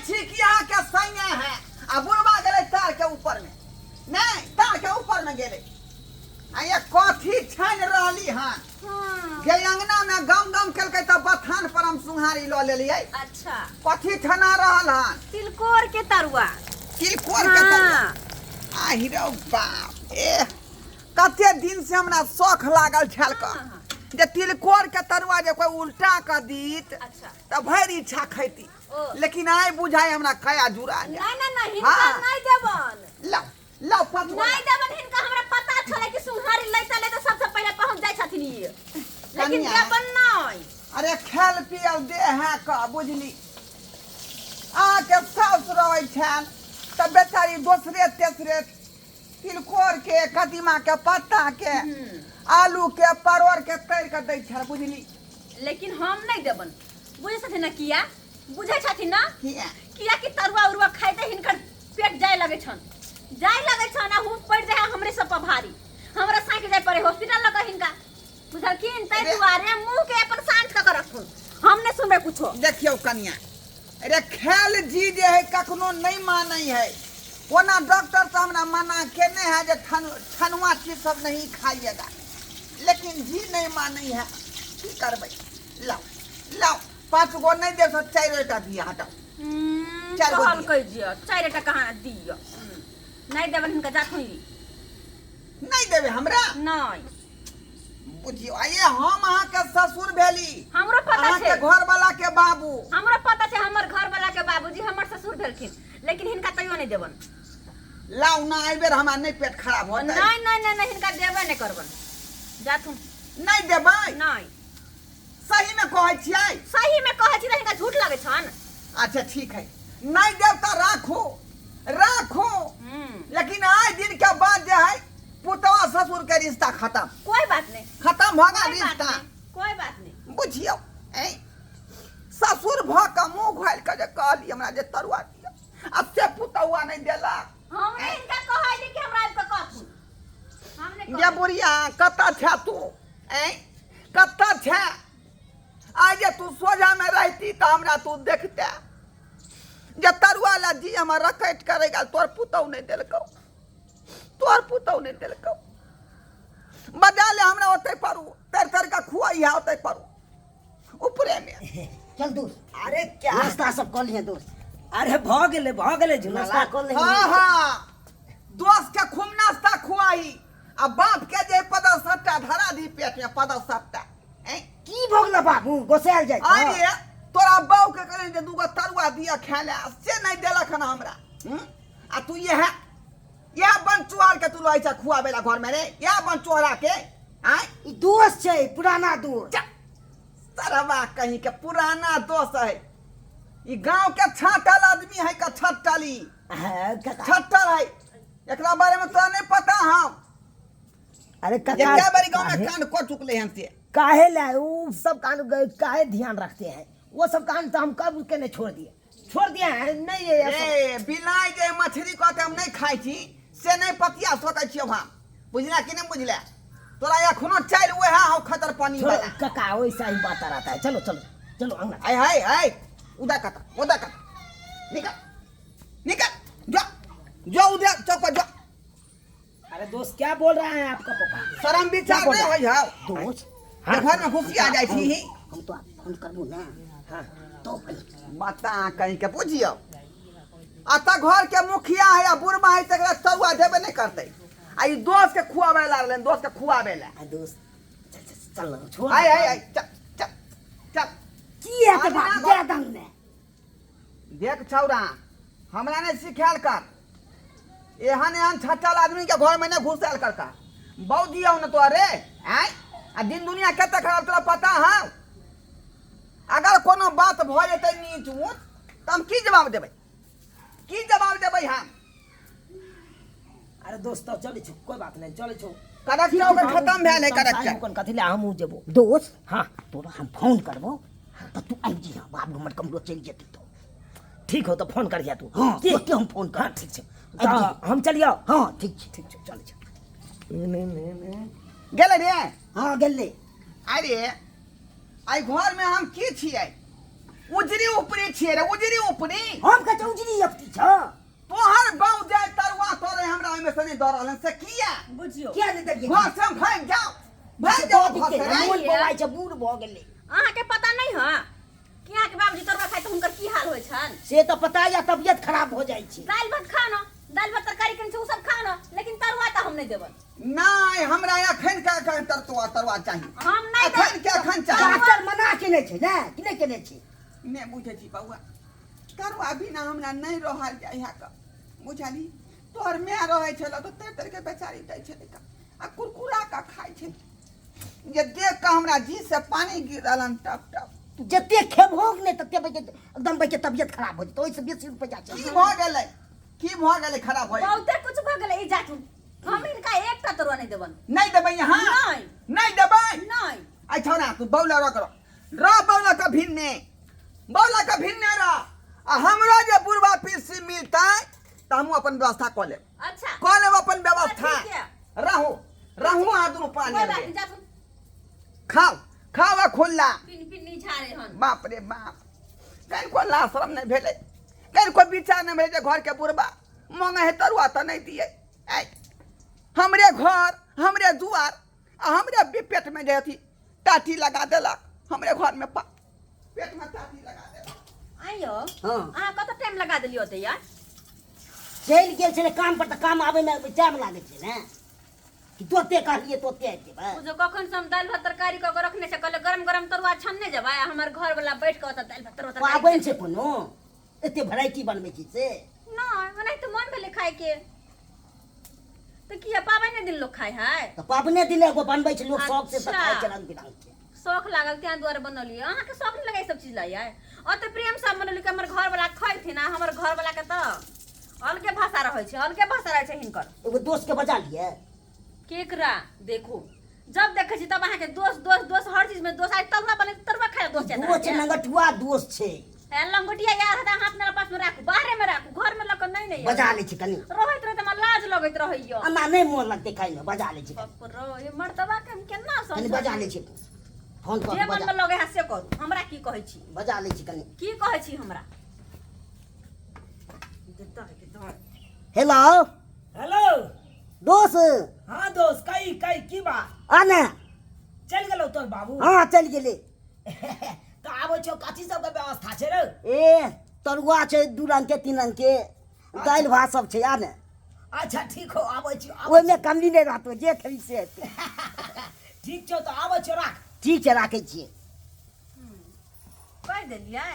छी कि अहाँके सैया है आ बुढ़वा गेलै तार के ऊपर में नहीं तार के ऊपर में गेलै आ ये कथी छानि रहली हन हाँ गे अंगना में गम गम केलकै तऽ बथान पर हम सुहारी लऽ लेलियै अच्छा कथी ठना रहल हन तिलकोर के तरुआ तिलकोर के तरुआ हाँ आहि रौ बाप ए कते दिन से हमरा शौख लागल छल क हाँ। जे तिलकोर के तरुआ जे कोई उल्टा क दीत अच्छा तऽ भरि इच्छा खैती ओ। लेकिन आइ बुझाइ हमरा कया जुड़ा नहीं जाय नहीं नहीं हिनका हाँ। नहीं देबन लाउ लाउ पाँच गो नहीं देबन हिनका हमरा पता छलै कि सुनहारी लैता लैता सबसे पहिले पहुंच जाइ छथिन ई लेकिन कनिया। देबन नहीं अरे खेल पियल देह है क बुझली अहाँके साउस रहै छनि तऽ बेचारी दोसरे तेसरे तिलकोर के कदीमा के पत्ता के आलू के परोड़ के तैर के दै छल बुझली लेकिन हम नहीं देबन बुझै छथिन ना किया बुझै छथिन ना किया किया कि तरुआ उरुआ खाइते हिनकर पेट जाय लगै छन जाय लगै छन आ हूँ पड़ि जाय हमरे सब पर भारी हमरा साइक जाय पड़े हॉस्पिटल लग हिनका बुझलखिन ताहि अरे। दुआरे मुंह के अपन शांत कऽ के रखुन हम नहीं सुनबै कुछो देखियौ कनिया अरे खेल जी जे है कखनो नहीं मानै है ओना डॉक्टर तऽ हमरा मना केने है जे ठनुआ चीज सब नहीं खाइएगा लेकिन जी नहीं मानै है की करबै लाओ लाओ पाँच गो नहीं देब तो चारि टा दिया हटाओ चारि गो कहल दिअ। कहि दिअ चारिटा कहाँ दिअ नहीं देबन हिनका जाथुन ई नहीं देबै हमरा नहीं बुझियौ आइए हम अहाँके ससुर भेली हमरो पता अहाँके छै घर वाला के बाबू हमरो पता छै हमर घर वाला के बाबूजी हमर ससुर भेलखिन लेकिन हिनका तैयो नहीं देबन लाउ ना एहि बेर हमरा नहीं पेट खराब होतै नहीं नहीं नहीं नहीं हिनका देबे नहीं करबन जाथुन नहीं देबै नहीं सही में कहै छियै सही में कहै छी त हिनका झूठ लगै छन अच्छा ठीक है नहीं देब तऽ राखू राखू लेकिन आइ दिन के बाद जे है पुतवा ससुर के रिश्ता खत्म कोई बात नहीं खत्म भऽ गेल कोई बात रिश्ता नहीं कोई बात नहीं बुझियौ ऐ ससुर भऽ कऽ मुँह घोलि कऽ जे कहली हमरा जे तरुआ दिअ आ से पुतौआ नहि देलक हमरे हिनका कहली कि हमरा आबि कऽ कहथुन हमने गे बुढ़िया कतऽ छे तू ऐ कतऽ छे आइ जे तू सोझामे रहती तऽ हमरा तू देखते जे तरुआ ला जी हमर रकैट करै गेल तोर पुतहु नहि देलकौ तोर पुतहु नहि देलकौ बजा ले हमरा ओतै परू तर तर के खुआइहा ओतै परू ऊपरेमे चल दोस्त अरे क्या नाश्ता सब कऽ लिहे दोस्त अरे भऽ गेलै भऽ गेलै नाश्ता झुनला कऽ लिहे हाँ हाँ दोस्त के खूब नाश्ता खुआई आ बाप के जे पदर सट्टा धरा दी पेट में पदर सट्टा ऐं? की भऽ गेलै बाबू गोसायल जाइ छह? अरे तोरा बाऊ के कहलियै जे दूगो तरुआ दिया खाय ले से नहि देलक हन हमरा हूँ? आ तू इएह इएह बन चुआर के तू रहै छ खुआबै ला घर में रे इएह बन चोहरा के आँय ई दोस्त छै पुराना दोस्त जा सरवा कहीं के पुराना दोस्त है ई गांव के छाटल आदमी है का छाटल ई हाँ, काका छाटल है एकरा बारे में तोरा नहीं पता हम अरे जे काका कए बारी गांव में काहे- कांड कऽ चुकले हन से काहे ला उ सब कांड काहे ध्यान रखते हैं वो सब कांड तो हम कब के नहीं छोड़ दिए छोड़ दिया है नहीं ये सब- ए बिलाइ जे मछली कहते हम नहीं खाइ छी से नहीं पतिया सकै छियौ हम बुझला कि नहीं बुझला तोरा एखनो चालि वएह हौ खतर पानी छोड़ो वाला काका वैसा ही बात रहता है चलो चलो चलो अंगना आय हाय हाय उदा कत उदा कत निकल निकल जो जो उधर चौक पर जो अरे दोस्त क्या बोल रहा है आपका पापा शरम विचार क्या बोल नहीं रहा होइ हौ दोस्त हाँ। घर में घुसी आ जाइ छी हम तो फोन करबू ना हाँ तो भाई बता कहीं के बुझियौ आ तऽ घर के मुखिया है आ बुढ़बा है तकरा तरुआ देबे नहीं करतै आ ई दोस्त के खुआबै लागलै दोस्त के खुआबै ला आ दोस्त चल चल चल ना, छोड़ आय आय आय चल चल चल की है तो आगे ना बाप दे दंग ने देख छौड़ा हमरा नहि सिखायल कर एहन एहन छटल आदमी के घर में नहि घुसायल कर का बहु दियौ ने तो अरे आय आ दिन दुनिया कते खराब तोरा पता हौ अगर कोनो बात भऽ जेतै नीच ऊँच तऽ हम की जवाब देबै की जवाब देबै हम अरे दोस्त तो चलै छौ कोई बात नहीं चलै छौ कड़क ओकर खत्म भेल है कड़क चाय कोन कथी ले हमहूँ जेबो दोस्त हाँ तोरा हम फोन करबो तो तू आबि जइहा बाप हमर कमरो चलि जेतै तो ठीक हो तो फोन करिहा तू हाँ की? तुरते हम फोन हाँ करब ठीक छै आबि जइहा। तऽ हम चलियौ हाँ ठीक छै ठीक छै चलै छै गेलै रे हाँ गेलै अरे आइ घरमे हम की छियै उजरी उपरी छियै रे उजरी उपरी। हम कहै छियै उजरी अपटी छ। तोहर गाँव जाय तरुआ तोरे हमरा ओहिमे से नहि दऽ रहल हन, से किया? बुझियौ किया नहि देलियै? घर से हम भागि जाउ, भागि जाउ घर से रे। मोन बौआइ छै, बूढ़ भऽ गेलै। अहाँके पता नहि है कि अहाँके बाबूजी तरुआ खाइ तऽ हुनकर की हाल होइ छनि? से तऽ पता यऽ, तबियत खराब भऽ जाइ छै। दालि भात खाउ ने, दालि भात तरकारी केने छै ओ सब खाउ ने, लेकिन तरुआ तऽ हम नहि देबनि। नहि, हमरा एखन के एखन तरुआ तरुआ चाही। हम नहि देब। एखन के एखन चाही। डॉक्टर मना केने छै ने कि नहि केने छै? नहि बुझै छी बौआ, तरुआ बिना हमरा नहि रहल जाइ है कऽ, बुझलही? तोहर माय रहै छलौ तऽ तर तर के बेचारी दै छलै कऽ आ कुरकुरा कऽ खाइ छलै, जे देख कऽ हमरा जी से पानि गिर रहल हन टप टप। तू जते खेबहो नहि तते बजे एकदम बजे तबियत खराब हो जेतौ, ओहिसँ बेसी रुपैआ छै। की भऽ गेलै, की भऽ गेलै खराब भऽ गेलै? बहुते कुछ भऽ गेलै। ई जाथुन, हम हिनका एकटा तरुआ नहि देबनि। नहि देबै यहाँ? नहि। नहि देबै? नहि। ऐ छौड़ा, तू बौला रह कर रह, बौला के भिन्ने, बौला के भिन्ने रह। आ हमरो जे बुढ़वा पीसी मिलतै तऽ हमहूँ अपन व्यवस्था कऽ लेब। अच्छा। कऽ लेब अपन व्यवस्था। ठीक है। रहू रहू अहाँ दुनू प्राणी। कोई बात नहीं, जाथुन। खाओ खाओ आ खुल्ला। पिन पिन नहीं झाड़े हन। बाप रे बाप, कनिको लाज शरम नहि भेलै, कनिको विचार नहि भेलै जे घरके बुढ़बा मांगे है तरुआ तऽ नहि दियै। ऐ हमरे घर हमरे दुआर आ हमरे पेटमे जे अथी टाटी लगा देलक, हमरे घरमे पेटमे टाटी लगा देलक। आइयो। हाँ। अहाँ कत टाइम लगा देलियै ओतै यार? चलि गेल छलै काम पर तऽ काम आबैमे टाइम लागै छै ने, कि तोते कहलियै तोते आबि जेबै। ओ जो कखन से हम दालि भात तरकारी कऽ के रखने छै, कहले गरम गरम तरुआ छनने जेबै, आ हमर घर वाला बैठ कऽ ओतऽ दालि भात तरुआ तरकारी। पाबनि छै कोनो, एते वेराइटी बनबै छी से? नहि, ओनाहिते मन भेलै खायके। तऽ किया पाबनि दिन लोक खाय है? तऽ पाबने दिन एगो बनबै छै लोक शौक से, तऽ अच्छा। खाय छै रंग बिरंग के। शौक लागल तें दुआरे बनलियै। अहाँके शौक नहि लगै सब चीज लए? ओते प्रेम से बनलियै कि हमर घर वाला खैथिन, आ हमर घर वाला के तऽ अलगे भाषा रहै छै, अलगे भाषा रहै छै हिनकर। एगो दोस्त के बजा लियै। केकरा? देखू, जब देखै छी तब अहाँके दोस्त दोस्त दोस्त, हर चीज में दोस्त। आइ तरुआ बने तरुआ खाय दोस्त चाहता दोस्त है। लंगटुआ दोस्त छै। ए, लंगोटिया यार हता, अहाँ अपना पास में राखू, बाहरे में राखू, घर में लऽ कऽ नहि। नहि बजा लै छी कनी। रहैत रहैत हमरा लाज लगैत रहैया। हमरा नहि मोन लगतै खायमे, बजा लै छी कनी। बाप रो, ई मर्दबा के हम केना कनी बजा समझाबी? लै छी फोन जे कर मन बजा में लगे है से करू, हमरा की कहै छी? बजा लै छी कनी। की कहै छी हमरा? हेलो। हेलो दोस्त। हाँ दोस्त, कही कही की बात? आ ने। चलि गेलौ तोर बाबू? हाँ, चलि गेलै। तऽ आबै छौ, कथी सबके व्यवस्था छै रे? ए तरुआ छै 2 रंग के 3 रंग के, दालि भात सब छै, आ ने। अच्छा ठीक हो, आबै छी। ओहिमे कमी नहि रहतौ, जे खेबी से हेतै। ठीक छौ, तऽ आबै छौ, राख। ठीक छै, राखै छियै। कहि देलियै।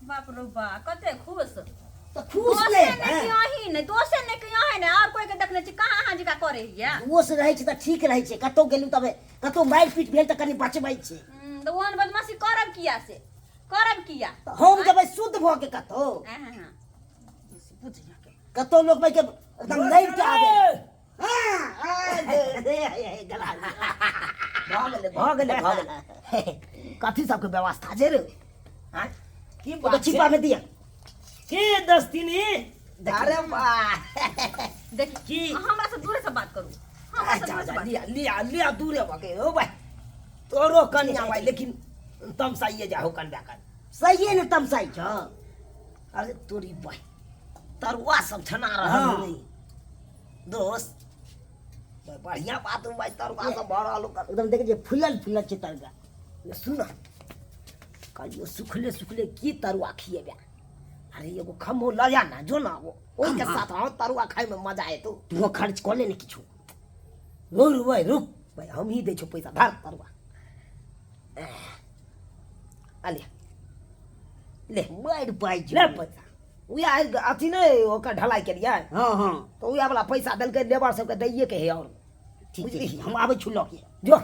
बाप रो बा, कते खुश। तऽ खुश दोसे नहि नहि हेबै? कि अहीं नहि, दोसे नहि कि अहीं नहि, आओर कोई के देखने छी कहाँ अहाँ जकाँ करै हियै? दोस्त रहै छै तऽ ठीक रहै छै, कतहु गेलहुँ तब कतहु मारि पीट भेल तऽ कनि बचबै छै। तऽ ओहन बदमाशी करब किया, से करब किया? तऽ हम जेबै शुद्ध भऽ के कतहु? हाँ, हाँ, हाँ। बुझिया के कतहु लोक के एकदम लड़ि के आबै। भऽ गेलै भऽ गेलै भऽ गेलै। कथी सबके व्यवस्था छै रे? आँय? की ओ तऽ बात छै? छिपा मे दिअ। की दोस्तिनी? अरे वाह। देखी की? हमरा से दूरे से बात करू, हमरा से दूरे से अच्छा बात। लिया लिया लिया, दूरे भऽ गेल हो भाइ। तोरो कनिया भाइ, लेकिन तमसाइए जाहो कनिया कन। सहिए ने तमसाइ छ। अरे तोरी भाइ, तरुआ सब छना रहल हाँ। नहीं दोस्त, भाइ, बढ़िया बात हो भाइ, तरुआ सब भऽ रहल ओकर। एकदम देखै छियै फुलल फुलल छै तरुआ। सुन, कहलियौ सुखले सुखले की तरुआ खिएबे? अरे एगो खम्भो लऽ जा ना, जो ना वो ओहिके साथ। हाँ, तरुआ खायमे मजा एतौ। तू खर्च कऽ ले ने किछु। रुक रुक भाइ, रुक भाइ, हम ही दै छौ पैसा, धर तरुआ। अले ले। बड़ पाइ ले छै। पैसा उएह अथी नहि ओकर ढलाई केलियै? हाँ हाँ। तऽ उएह वला पैसा देलकै, लेबर सबके दैये के है आओर। ठीक छै, हम आबै छी लऽ के। जो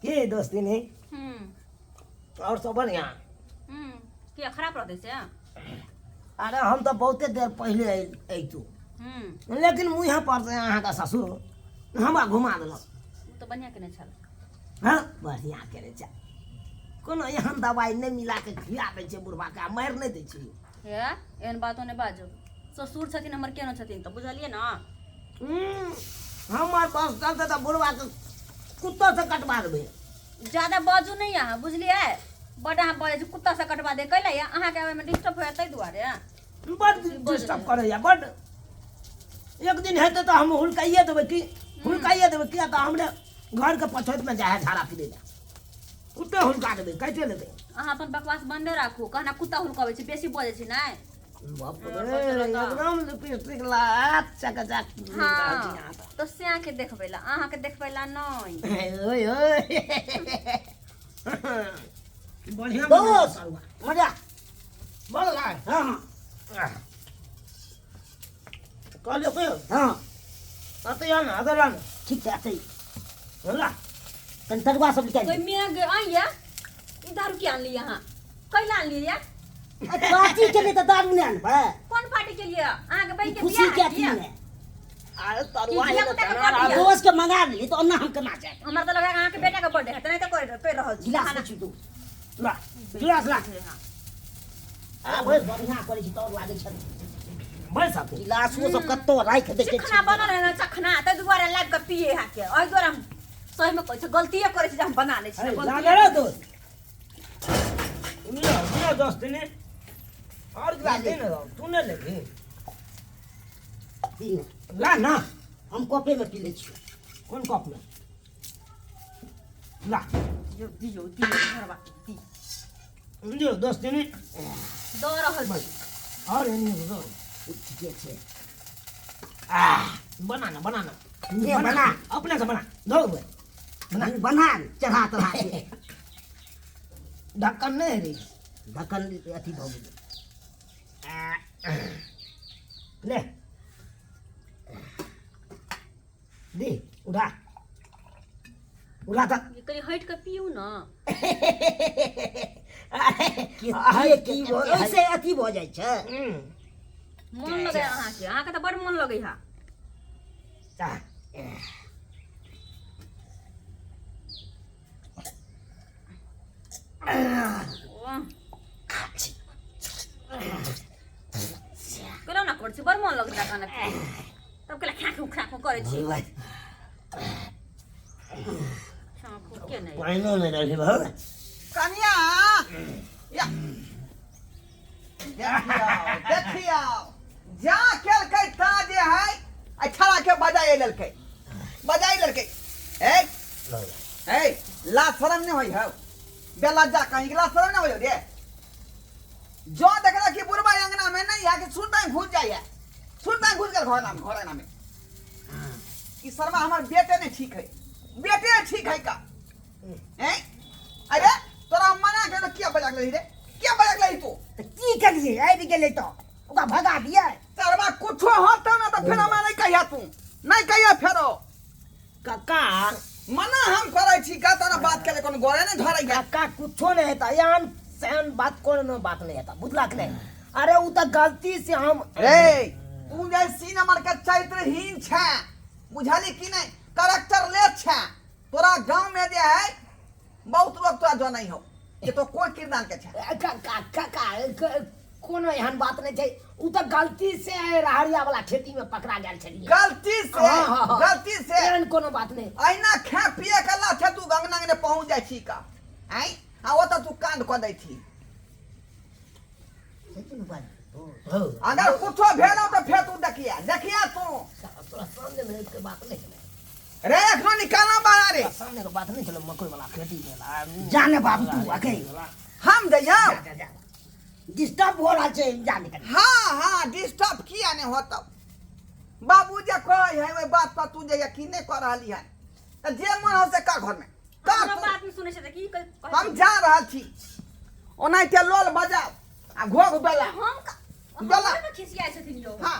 के दोस्ती नहीं। और सब बढ़िया? किया, खराब रहतै से? अरे हम तऽ बहुते देर पहिले अयतू, लेकिन मुँहे पर से अहाँके ससुर हमरा घुमा देलक। ओ तऽ बढ़िआँ केने छल। हँ, बढ़िआँ केने छै। कोनो एहन दवाइ नहि मिला के खिया दै छै बुढ़बाके आ मारि नहि दै छै। हे, एहन बातो नहि बाजू, ससुर छथिन हमर, केनो छथिन तऽ, बुझलियै ने? हमर बस चलतै तऽ बुढ़बाके कुत्तो से कटवा देबै। ज्यादा बाजू नहीं अहाँ बुझलियै बड अहाँ बजै छी कुत्ता से कटवा दे कैला या अहाँके आबैमे डिस्टर्ब होइए ताहि दुआरे बड डिस्टर्ब करैया बड एक दिन हेतै तऽ हम हुलकाइए देबै की हुलकाइए देबै किया तऽ हमरे घरके पछोतमे जाइ है झाड़ा फिरै लए ओतऽ हुलका देबै काटिए लेबै अहाँ अपन बकवास बन्दे राखू कहना कुत्ता हुलकबै छी बेसी बजै छी नहि बाप रे एकदम लिपस्टिक ला चकचक हाँ तो से के देखबै ला अहाँ के देखबै ला नहि ओए ओए बढ़िया दोस्त मजा बोल ला हाँ हाँ कहलियो के हाँ अते आ ना अते ला ना ठीक छै आते ला तनि तरुआ सब निकालि कोई मियाँ गे आइया ई दारू के आनली अहाँ कैला आनली या पार्टी के लिए तऽ दारू नहि अनबै कोन पार्टी के लिए अहाँ के बहन के खुशी बियाह के है अथी की? मे अरे तरुआ की है धिया-पुता के ना बर्थडे? दोस्त के मंगा ली तऽ ओना हम केना जायब हमरा तऽ लगा अहाँ के बेटा के बर्थडे है तऽ नहि तऽ कर कर रहल छी गिलास खाना मे छी तू ला गिलास ला आ बस बढ़िया करै छी तोर लागै छै बैस आते गिलास वो सब कत्तो राखि दै छै चिकना बनल है ना चखना ताहि दुआरे लाबि कऽ पिए है के एहि दुआरे हम सही में कहै छी गलतिये करै छी जे हम बना लै छी अरे गलतिये ला रे दोस्त मिलो मिलो दोस्त ने और गिलास दे ना तू ने लेगी पी ने। ला ना हम कपे में पी लै छियै कौन कप में ला दियौ दियौ दियौ घरवा के दियौ दियो दोस्त ने दऽ रहल छी और एने दो ठीके छै आ बनाना बनाना ले, बना। अपने से बना दो बना बना चढ़ा तढ़ा के ढक्कन नहीं रे ढक्कन अथी भऽ गेलै ले दे उठा उठा तक कनि हटि कऽ पियू ने के की ओहिसे अथी भऽ जाइ छै मोन लगै अहाँके अहाँके तऽ बड़ मोन लगै है केना ना करै छी बड़ मोन लगै छै खाना तब केला खाखू खाखू करै छी खाखू के नहि पानिओ नहि रहै भौ कनिया या देखियौ देखियौ जा केलकै ता जे है आ छड़ा के बजाय लेलकै बजाय लेलकै ए ए ला शरम नहि होइ हौ बेलज्जा कहीं ला शरम नहि होइ हौ रे जो देखला कि बुढ़बा अंगना में नहीं है कि सुनता ही घुस जाइए सुनता ही घुस गेल घर में घर अंगना में ई शर्मा हमर बेटे नहीं ठीक है बेटे नहीं ठीक है का हैं अरे तोरा हम मना के तो किया बजा रही रे किया बजा रही तू तऽ की करियै आबि गेलै तऽ ओकरा भगा दियै शर्मा कुछो होता ना तो फिर हमरा नहीं कहिया तू नहीं कहिया फेरो काका मना हम करै छी का तोरा बात के कोनो गोरे नहीं धरै है काका कुछो नहीं हेता एहन सहन बात कोनो बात नहीं हेता बुझलक नहीं अरे उ तऽ गलती से हम रे तू जे सी नंबर के चरित्रहीन छै बुझली कि नहीं करेक्टर लेस छै तोरा गांव में जे है बहुत लोग तोरा जनै हो कि तो कोन किरदार के छै काका काका कोनो एहन बात नहीं छै उ तऽ गलती से रहरिया वाला खेती में पकड़ा गेल छलियै गलती से हाँ, हाँ, हाँ। गलती से एहन कोनो बात नहीं अहिना खा पिए के लाथे तू गंगना अंगने पहुंच जाइ छी का आइ आ ओतऽ तू कांड कऽ दै छी अगर कुछो भेल तऽ फेर तू देखिया देखिया तू तोरा सामने में के बात नहीं छलै रे एखनो निकालना बाहर रे सामने के बात नहीं छलै मकई वाला खेती भेल जाने बाबू तू अके हम जइयौ जा जा डिस्टर्ब हो रहल छै जा निकल हाँ हाँ डिस्टर्ब किया नहीं होता बाबू जे कहै है ओहि बात पर तू जे यकीन नहीं कऽ रहली है तऽ जे मन हो से का घर में का हमरा तू? बात नहीं सुनै छै तऽ की कहै हम जा रहल छी ओनाहिते लोल बजाउ आ घोघ बेला हम बेला। हमरा पर खिसियाइ छथिन यौ हाँ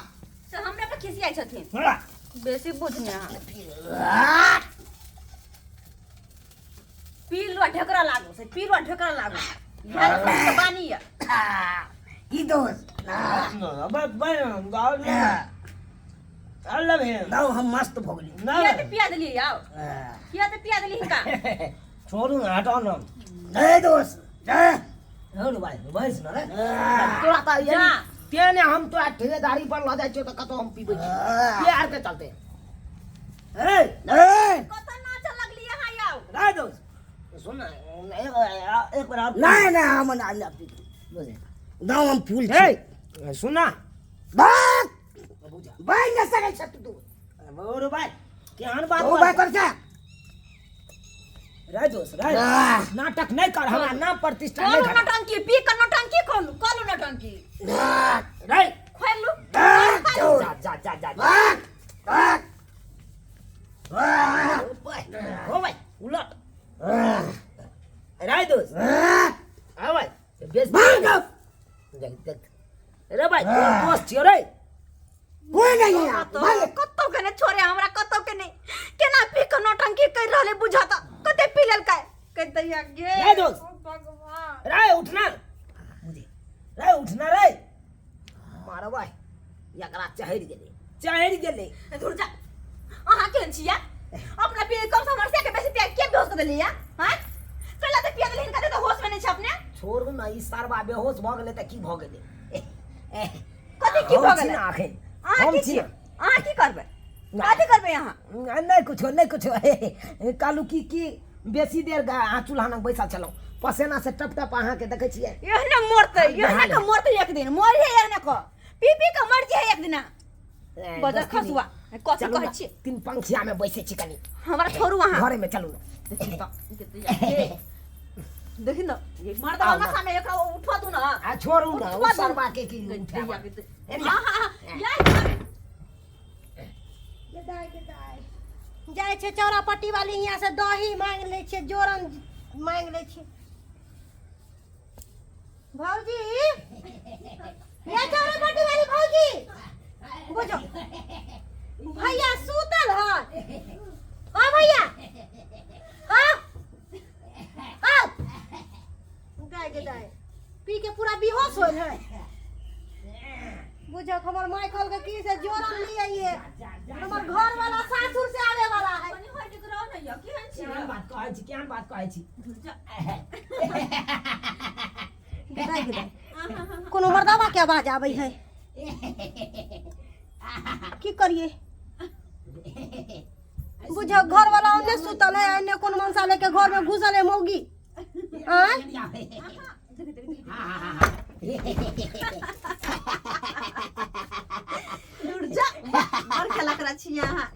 से हमरा पर खिसियाइ छथिन हाँ बेसी बुझने अहाँ पीलुआ ढेकरा लागो से पीलुआ ढेकरा लागो इएह तऽ बानी यऽ की दोस्त दाऊ हम मस्त भऽ गेली किया तऽ पिया देलियै यौ किया तऽ पिया देलियै हिनका छोड़ू ना हटाओ ना नहीं दोस्त हो भाई बस ना रे तोरा तऽ जा तेने हम तोरा ठेकेदारी पर लऽ जाइ छियौ तऽ कतौ हम पीबै छी प्यार के चलते ए नहीं कतऽ नाचऽ लगलियै अहाँ यौ राय दोस्त सुन एक एक बार और नहीं नहीं हम ना ना पी बुझे गाँव हम फूल छी ए सुना बात बाई न सकै छ तू और भाई केहन बात ओ बात कर छ रे दोस्त रे आह। नाटक नहीं कर हमरा नाम प्रतिष्ठा नहीं करू कर नौटंकी पी के नौटंकी करू करू नौटंकी रे खोलू जा जा जा जा जा। हो भाई उलट रे दोस्त आ भाई बेस देख देख रे भाई तोर दोस्त छियो रे कोई नहीं है कतौ कतौ के ने छोड़े हमरा कतौ के नहीं केना पी के नौटंकी कर रहले बुझत कते पी लेलकै कह दैया गे रे दोस्त। ओ भगवान रे उठना मुझे रे उठना रे मारो भाई एकरा चढ़ि गेलै चढ़ि गेलै धुर जा अहाँ केहन छियै अपना पी कम से हमर से के बेसी पिया के बेहोश कर देलियै हां कला तऽ पिया देलियै हिनका तऽ होश में नहीं छै अपने छोड़ू ने ई सरबा बेहोश भऽ गेलै तऽ की भऽ गेलै कथी की हम भऽ छी गेलै ने अखन अहाँ हम की छी छियै ने। अहाँ की करबै ना। कथी करबै अहाँ नहि कुछो नहि कुछो कहलहुँ की की बेसी देर अहाँ चूल्हा लग बैसल छलहुँ पसेना से टप टप अहाँके देखै छियै एहने मरतै नहा एहने ले। के मरतै एक दिन मरिहे एहने के पी पी के मर जेहे एक दिना बजर खसुआ कथी चलू कहै ने, छियै तीन पंखिया में बैसे छी कनी हमरा छोड़ू अहाँ घरे में चलू ने देखी न ये मर्द आउ वाला ना। सामने एकरा उठवा दू ना आ छोड़ू ने उठवा ओ दू। सरबा के की उठाबा। हाँ हाँ हाँ यार गेदाय गेदाय जाइ छै चौरा पट्टी वाली हियाँ से दही मांगि लै छियै जोरन मांगि लै छियै भौजी ये चौरा पट्टी वाली भौजी बुझो भैया सुतल है ओ भैया आओ आओ गाय गेदाय पी के पूरा बेहोश होल है बुझक हमर माय कहलकै की से जोरन लिए ये हमर घर वाला सासुर से आवे वाला है कनी हटि के रहो ने यौ केहन छी केहन बात कहै छी केहन बात कहै छी गिदाय गिदाय कोनो मर्दावा के आवाज आबै है की करिए बुझक घर वाला ओने सुतल है एने कोन मनसा लेके घर में घुसल है मौगी आँय दूर जा बड़ खेला करा छी अहाँ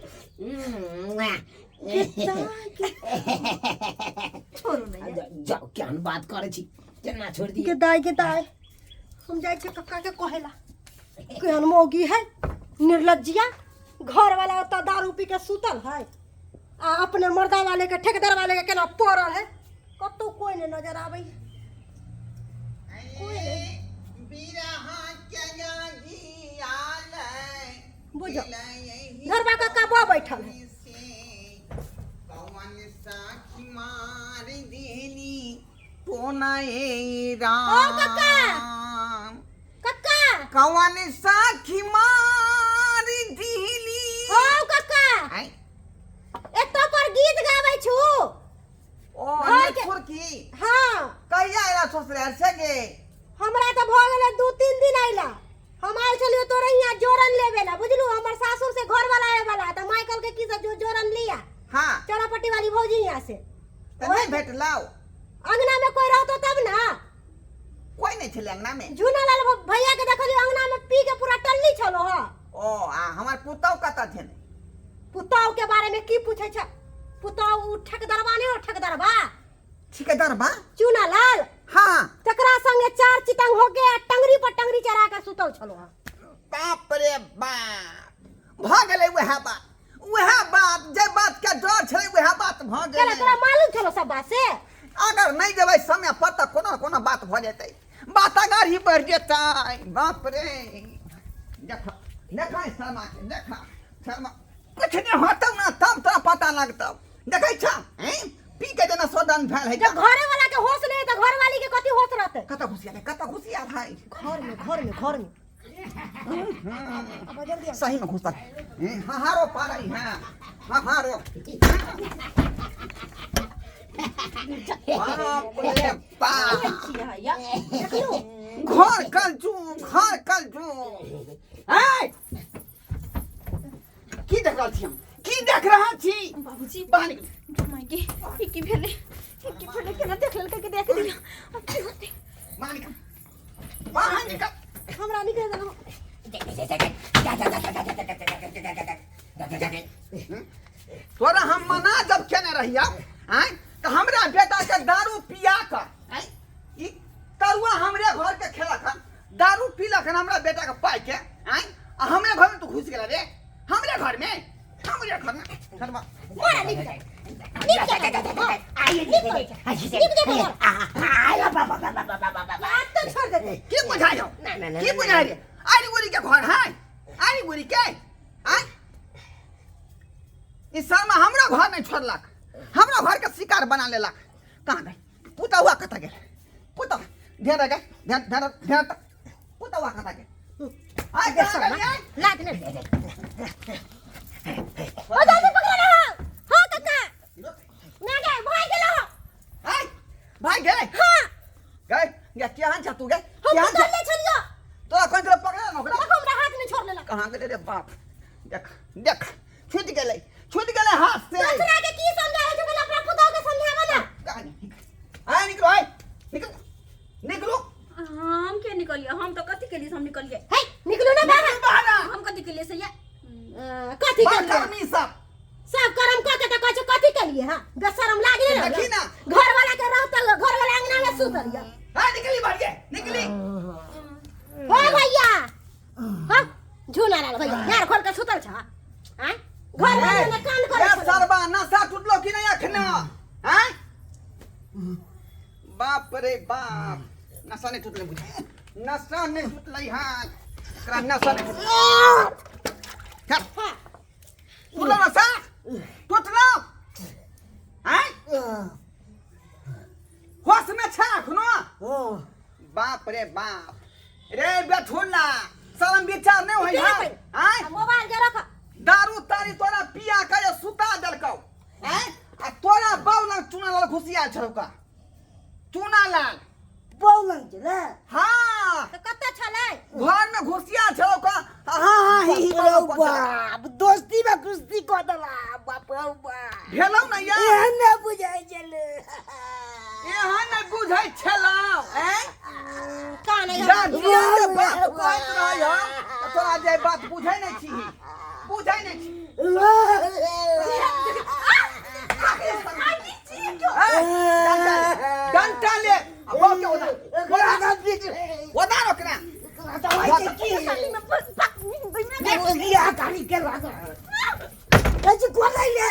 छोड़ू ने जाओ केहन बात करै छी केना छोड़ि दियै गेदाय गेदाय हम जाइ छियै कक्का के कहेला केहन मौगी है निर्लज्जिया घर वाला ओतऽ दारू पी के सुतल है आ अपने मर्दा वाले के ठेकेदार वाले के केना पड़ल है कतौ कोई नहीं नजर आबै है कोई नहीं बुझो घरवा कक्का बा बैठल है ओ कक्का कक्का कौन साखी मार दिली हो कक्का आय एतऽ पर गीत गाबै छु ओ घर के- छोड़की हाँ कहिया आयला ससुराल से गे हमरा तऽ भऽ गेलै 2-3 दिन अयला हम आयल छलियै तोरे यहाँ जोरन लेबे ला बुझलू हमर सासुर से घर वाला आवे वाला तऽ माय कहलकै की से जो जोरन लिया हाँ चौरापट्टी वाली भौजी यहाँ से तऽ नहि भेटलौ अंगना में कोई रहतो तब ना कोई नहीं छलै अंगना में झूना लाल भैया के देखलियो अंगना में पी के पूरा टल्ली छलो ह ओ आ हमर पुतहु कतऽ छलै पुतहु के बारे में की पूछे छ पुतहु उ ठेकदरबा नहीं हो ठेकदरबा ठेकेदार बा चूना लाल हाँ तकरा संगे चार चितंग हो के आ टंगरी पर टंगरी चढ़ा के सुतल छलो ह बाप रे बाप भऽ गेलै वएह बात वएह बात जे बात के डर छलै वएह बात भऽ केना गेलै तोरा मालूम छलो सब बात से अगर नहि जेबै समय पर तऽ कोनो कोनो बात भऽ जेतै बात अगाड़ी ही बढ़ि जेतै बाप रे देख देख शर्मा के देख शर्मा कुछ नहि होतौ ने तब तोरा पता लगतौ देखै छ हैं पी के जेना सोदन भेल है जब घरे वाला के होश नहीं तो घर वाली के कथी होश रहते कतऽ घुसिया कतऽ घुसिया भाई घर में घर में घर में अब जल्दी आओ। सही में घुसल हाहारो पारै है हाहारो बाप रे बाप घर कल जू घर कल जू ऐ की देख रहल छी हम की देख रहल छी बाबूजी बाहर निकल माय गे ई की भेलै कि छोड़े केना देख लेलकै कि देख लियो। अब की होतै? बाहर निकल, बाहर निकल। हमरा निकल देलहुँ। तोरा हम मना जब केने रहिया आँय तऽ हमरा बेटा के दारू पिया कऽ आँय ई तरुआ हमरे घर के खेलक हन, दारू पीलक हन हमरा बेटा के पाइ के आँय, आ हमरे घर में तू घुसि गेला रे, हमरे घर में, हमरे घर में चलबा। मोरा निक जा, निक जा, निक जा, निक जा बात तो छोड़ देते। की बुझाइ हौ, की बुझाइ रे? आरी गुरी के घर है, आरी गुरी के आँय? ई शर्मा हमरो घर नहीं छोड़लक, हमरो घर के शिकार बना लेलक। कहाँ गई पुतहुआ? कतऽ गेल पुतहु? ध्यान रख, ध्यान ध्यान ध्यान। पुतहुआ कतऽ गेल? आइ कहाँ गेलियै? लात ने ओ दादी पकड़ा ना। हां काका ना गए, भाग गेलो। आइ भाग गेलै? हां। गए गे, केहन छ तू गे? हम केहन पकड़ छ ले छलियो। तोरा कोन तरह पकड़ा ना ओकरा? देखो, हमरा हाथ में छोड़ लेलक। कहाँ गेलै रे बाप? देख देख, छूटि गेलै, छूटि गेलै हाथ से। दोसरा के की समझावे छै? पहिले अपना पुतोह के समझावे ना। कहाँ आइ? निकलो, आइ निकलो, निकलो। हम के निकलिए? हम तो कथी के लिए हम निकलिए? हे, निकलू ना बाहर। बाहर। हम कथी के लिए से या? कथी के लिए? कर्मी सब सब करम क के त कहै छै कथी के लिए। हां, बेशरम लागी ने। देखी ना। घर वाला के रहते हुए घर वाला अंगना में सुतल या। हाँ, निकली बाहर के, निकली। हो भैया, हां, झूला लाल भैया यार खोल के सुतल छ। हां, घर वाला ने कान करे या छलै। सरबा, नशा टूटलो कि नहीं अखना? हैं बाप रे बाप, नशा नहीं टूटले बुझे, नशा नहीं टूटले। हाँ, एकरा नशा नहीं टूटले। चल टूटलो, नशा टूटलो। हैं, होश में छा अखनो? बाप रे बाप रे बेठुल्ला, शरम विचार नहीं होई है? हैं, मोबाइल के रख। दारू तारी तोरा पिया के सुता देलकौ हैं, आ तोरा बाउ लग चूना लाल घुसिया छलौ का चूना लाल? बौलन छलै? हाँ। त कतऽ छलै? घर में घुसिया छलौ का, हाँ हाँ ही ही। बाप रौ बाप, दोस्ती में कुश्ती कऽ देला, बाप रौ बाप। भेलौ ना यार? एहन नहि बुझाइ छलै। एहन नहि बुझै छलौ हैं? कान है। गार्जियन के बात कहैत रहै हम तऽ तोरा जे बात बुझै नहि छी, बुझै नहि छी। ए, डंटा ले, डंटा ले आ बाप के ओदा ओकरा पीट। ओदा ओकरा। ओकरा दवाइ छै की? गाड़ी के लागल कहै खोलै ले,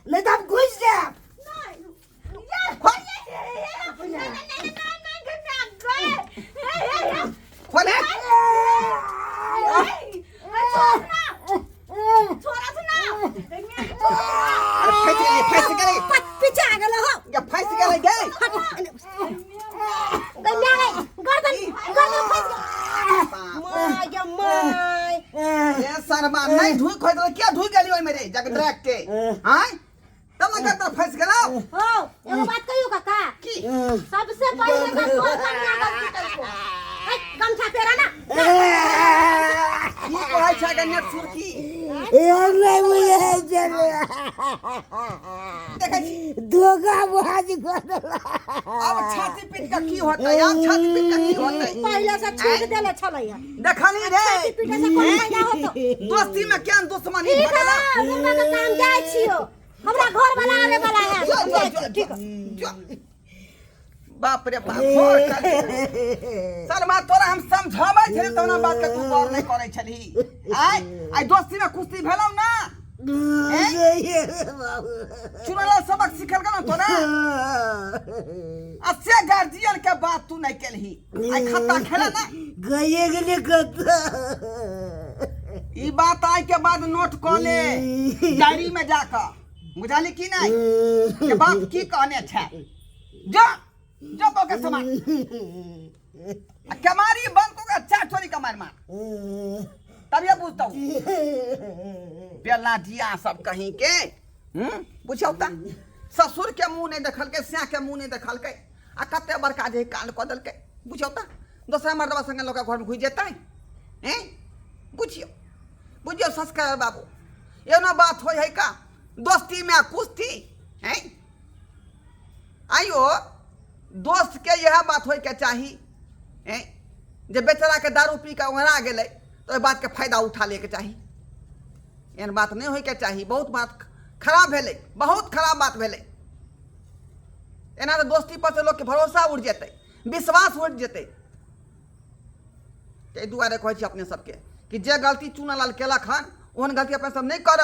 नहि तऽ हम घुसि जायब। खोले। अरे फँसि गेलै, फँसि गेलै। पीछे आ गेलो हो। गे, फँसि गेलै गे। गन्या गई, गर्दन गर्दन फंस गेल। My गे my. ए शर्मा, नहीं धुई खोज देलक, किया धुई गेली ओहिमे रे जग ड्रैग के? आँय, तब ना कतऽ फँसि गेलौ। हो, एगो बात कहियो काका? की? सबसे पहिले तऽ तोर कन्या गलती कलको। है, गमछा पेरा ना। की कहै छै गे नेट सुरकी? एहन नहि बुझाइ छलै। देखै छी। धोखा बाज कऽ देला। आब छाती पीट के की होतै? आब छाती पीट के की होतै? पहिले से छूट देले छलैया। देखली रे? पीटे से कोन फायदा होतो? दोस्ती में केहन दुश्मनी ठीक भऽ गेला। है, मुर्गा के काम जाइ छियो, हमरा घर वाला आवे वाला है। जो हम जो जाइ जो छियो, ठीक है। जो। बाप रे बाप, घोर कर शर्मा, तोरा हम समझाबै छली तोना बात के तू गौर नहीं करै छली। आय आइ दोस्ती में कुश्ती भेलौ ना? चुनला सबक सिखल ना तोरा? आ से गार्जियन के बात तू नहीं केलही, आइ खत्ता खेला ना। गए गेलै कतऽ? ई बात आइ के बाद नोट कऽ ले डायरी में जाकऽ, बुझली की नहीं के बाप की कहने छै? जा जा, ओके सामान आ केमारी बंद कऽ के चार चोरी कमार मार, तब ये बुझतौ। बेला जिया सब कहीं के बुझियौ तऽ ससुर के मुँह नहि देखलकै, स्या के मुँह नहि देखलकै, आ कते बड़का जे कांड कऽ देलकै। बुझियौ तऽ दोसरा मर्दबा संगे लोक घरमे घुसि जेतै। हैं, बुझियौ बुझियौ संस्कार बाबू, एना बात होइ है का दोस्ती में कुश्ती? हैं। आइयो दोस्तके इएह बात होइके चाही जे बेचाराके दारू पी कऽ ओंघरा गेलै तऽ ओहि बातके फायदा उठा लैके चाही। एहन बात नहि होइके चाही। बहुत बात खराब भेलै, बहुत खराब बात भेलै। एना तऽ दोस्ती पर से लोकके भरोसा उठि जेतै, विश्वास उठि जेतै। ताहि दुआरे कहै छी अपने सबके कि जे गलती चुनालाल केलक हन ओहन गलती अपने सब नहि करब।